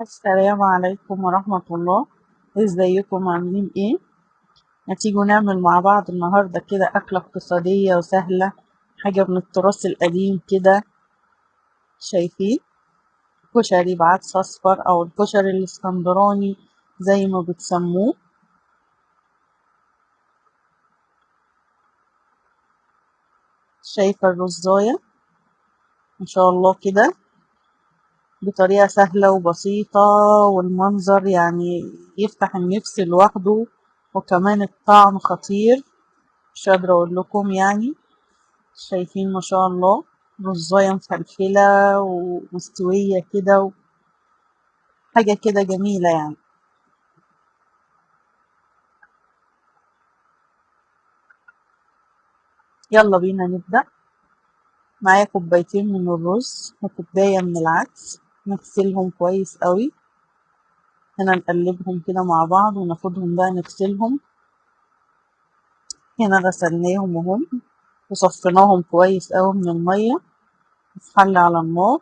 السلام عليكم ورحمة الله. ازيكم عاملين ايه؟ ما تيجوا نعمل مع بعض النهاردة كده أكلة اقتصادية وسهلة، حاجة من التراث القديم كده. شايفين كشري بعدس أصفر أو الكشري الاسكندراني زي ما بتسموه. شايفة الرزاية إن شاء الله كده بطريقة سهلة وبسيطة، والمنظر يعني يفتح النفس لوحده، وكمان الطعم خطير مش قادرة أقول لكم. شايفين ما شاء الله رزاية مفلفلة ومستوية كده، حاجة كده جميلة يعني. يلا بينا نبدأ. معايا كوبايتين من الرز وكوباية من العدس، نغسلهم كويس قوي. هنا نقلبهم كده مع بعض وناخدهم بقى نغسلهم. هنا غسلناهم اهم وصفيناهم كويس قوي من المية. في حلة على النار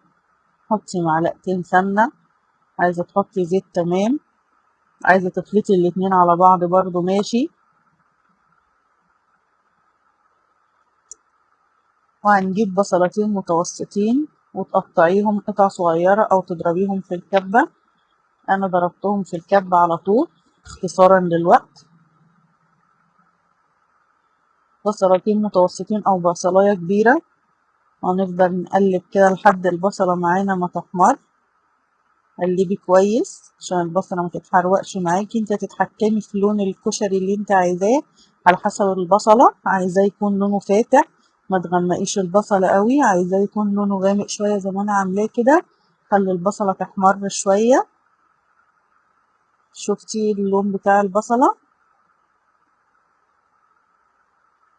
حطي معلقتين سمنة، عايزة تحطي زيت تمام، عايزة تخلطي الاتنين على بعض برضو ماشي. وهنجيب بصلتين متوسطين وتقطعيهم قطع صغيرة أو تضربيهم في الكبة. أنا ضربتهم في الكبة على طول اختصارا للوقت. بصلتين متوسطين أو بصلاية كبيرة، وهنفضل نقلب كده لحد البصلة معانا ما تحمر. قلبي كويس عشان البصلة ما تتحرقش معاكي. انت تتحكمي في لون الكشري اللي انت عايزاه على حسب البصلة. عايزاه يكون لونه فاتح، ما تغمقيش البصلة قوي، عايزاه يكون لونه غامق شوية زي ما انا عاملاه كده. خلي البصلة تحمر شوية. شفتي اللون بتاع البصلة؟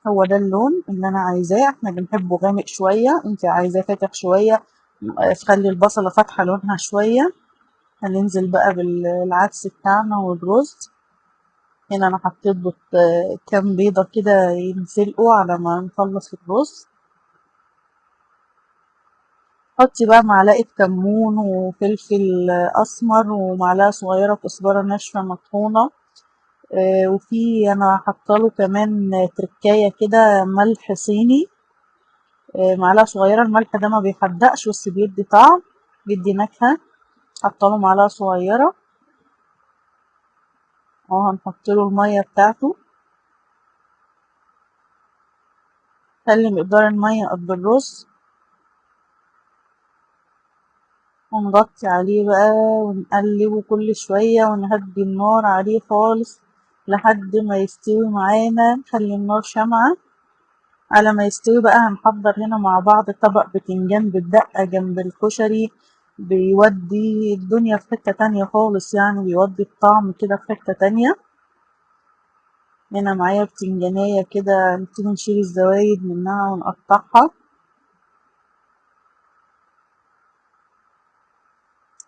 هو ده اللون اللي انا عايزاه. احنا بنحبه غامق شوية، انت عايزاه فاتح شوية خلي البصلة فاتحة لونها شوية. هننزل بقى بالعدس بتاعنا والرز. هنا انا حطيت كام بيضة كده ينسلقوا على ما نخلص الرز. حطي بقى معلقة كمون وفلفل أسمر ومعلقة صغيرة كزبرة ناشفة مطحونة، وفي أنا حاطة له كمان تركاية كده ملح صيني، معلقة صغيرة. الملح ده ما بيحدقش بس بيدي طعم، بيدي نكهة. حاطة له معلقة صغيرة اهو. هنحط له المية بتاعته. خلي مقدار المية قد الرز، ونغطي عليه بقى ونقلبه كل شوية ونهدي النار عليه خالص لحد ما يستوي معانا. نخلي النار شمعة على ما يستوي بقى. هنحضر هنا مع بعض طبق بتنجان بالدقة جنب الكشري، بيودي الدنيا في حتة تانية خالص، بيودي الطعم كده في حتة تانية. هنا معايا بتنجانية كده، نبتدي نشيل الزوايد منها ونقطعها.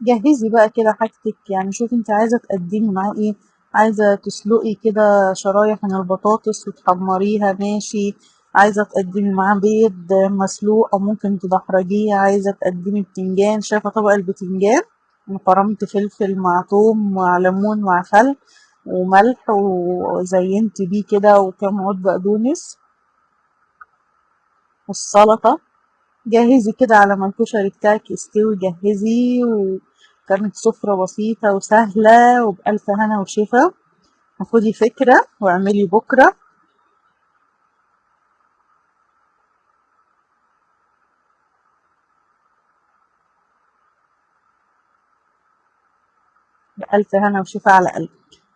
جهزي بقى كده حاجتك، شوفي انت عايزة تقدمي معاه ايه. عايزة تسلقي كده شرايح من البطاطس وتحمريها ماشي، عايزة تقدمي معاه بيض مسلوق او ممكن تدحرجيه، عايزة تقدمي بتنجان. شايفة طبق البتنجان؟ انا فرمت فلفل مع توم مع ليمون مع خل وملح وزينت بيه كده وكام عود بقدونس والسلطة. جهزي كده على ما الكشري بتاعك يستوي، جهزي. وكانت سفرة بسيطة وسهلة وبألف هنا وشفا. خدي فكرة واعملي بكرة. بألف هنا وشفا على قلبك.